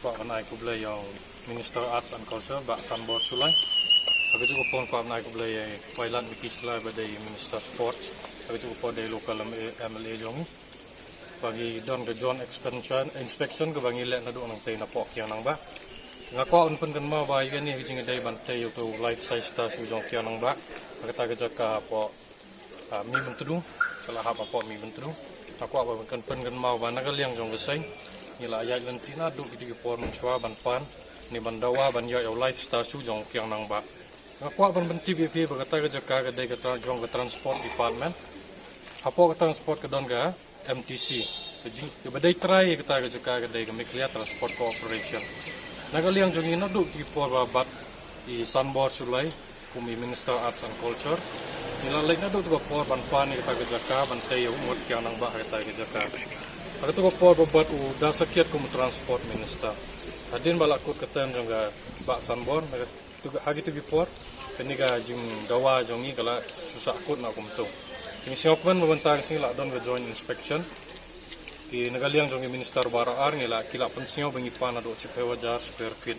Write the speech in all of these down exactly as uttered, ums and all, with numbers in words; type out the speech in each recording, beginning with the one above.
Kwah ban ai khublei ïa u Minister Arts and Culture, Bah Sanbor Shullai. Ha kajuh ka por kwah ban ai khublei ïa u Wailadmiki Shullai ba dei Minister Sports. Ha kajuh ka por dei local M L A jong ngi. Ba ngi don ka joint inspection, inspection kaba ngi leh naduh nangtei napoh Kiang Nangbah. Nga kwah ban pynkynmaw ba ïa kane ka jingïadei ban tei ïa uto u life size statue jong Kiang Nangbah ha kata ka jaka hapoh, ah, Mihmyntdu, ka la hap hapoh Mihmyntdu. Nga kwah ban pynkynmaw ba na ka liang jong ka seng ngi la ïaid lynti naduh kito ki por mynshuwa ban pan ne ban dawa ban ïoh ïa u life statue jong Kiang Nangbah. Nga kwah ban pyntip ïa phi ba kata ka jaka ka dei ka tra-, jong ka Transport Department. Hapoh ka Transport ka don ka M T C. Ka jing, kaba dei trai ïa kata ka jaka ka dei ka Meghalaya Transport Corporation. Na ka liang jong ngi naduh kito ki por ba bat i Sanbor Shullai kum i Minister Arts and Culture, ngi la leit naduh kito ki por ban pan ïa kata ka jaka, ban tei ïa u ngut Kiang Nangbah ha kata ka jaka. Ha kito ki por ba bat u Da Sakhiat kum u Transport Minister. Hadien ba la kut ka term jong ka Bah Sanbor, na ka, ha kito ki por kane ka jingdawa jong ngi ka la shu sahkut na kumto. Te ngi sngewkmen ba mynta ka sngi la don ka joint inspection. Ki na ka liang jong ki minister baroh ar ngi la, ki la pynsngew ba ngi pan naduh shiphew hajar square feet.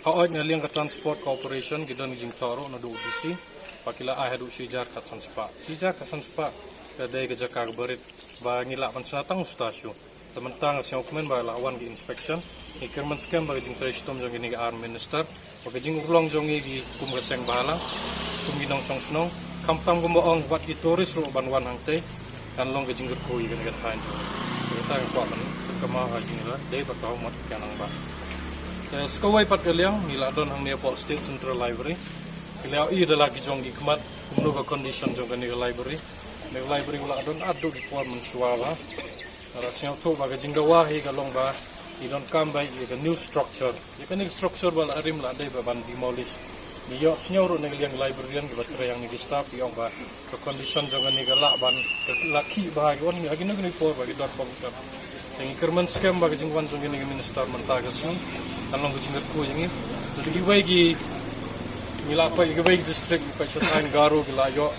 Hooid, na liang ka Transport Corporation ki don ki jingthoh ruh naduh D C ba ki la ai haduh shi hajar khatsan spah. Shi hajar khatsan spah ka dei ka jaka kaba rit ba ngi lah ban shna tang u statue. Te mynta nga sngewkmen ba la wan ki inspection. Ngi kyrmen skhem ba ka jingtrei shitom jong kine ki ar minister, ba ka jingurlong jong ngi ki kum ka seng bhalang, kum ki nongshong shnong, khamtam kumba ong wat ki tourist ruh ban wan hangtei, kan long ka jingkyrkhu ïa kane ka thaiñ jong ngi. Te kata nga kwah ban pynkynmaw ha ka jingïadei bad ka hukum Kiang Nangbah. Te sa kawei pat ka liang ngi la don hangne hapoh State Central Library. Ki la ïohi da la ki jong ki khmat kumno ka condition jong kane ka library. Kane ka library la don naduh ki por mynshuwa ba. Nga la sngewthuh ba ka jingdawa hi ka long ba ngi donkam ba ïa ka new structure. Ïa kane ka structure ba la rim la dei ba ban demolish. Ngi ïohsngew ruh na ka liang librarian kiba trei hangne, ki staff ki ong ba ka condition jong kane ka lah ban, ka lah khih bha, ki wan ha kino kino ki por ba ki dot bong shop. Te ngi kyrmen skhem ba ka jingwan jong kine ki minister mynta ka sngi kan long ka jingkyrkhu ïa ngi. Te kiwei ki, ngi la peit kiwei ki district, ngi peit sha thaiñ Garo ki la ïoh,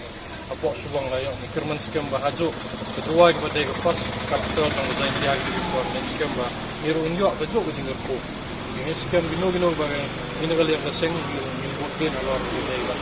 hapoh Shillong la ïoh. Ngi kyrmen skhem ba hajuh ka Jowai kaba dei ka first capital jong ka Jaintia, ki por ngi skhem ba ngi ruh ngin ïoh kajuh ka jingkyrkhu. Ngi skhem kino kino ba ngi na ka liang ka seng ngi, ngi bud dien halor kine ki ba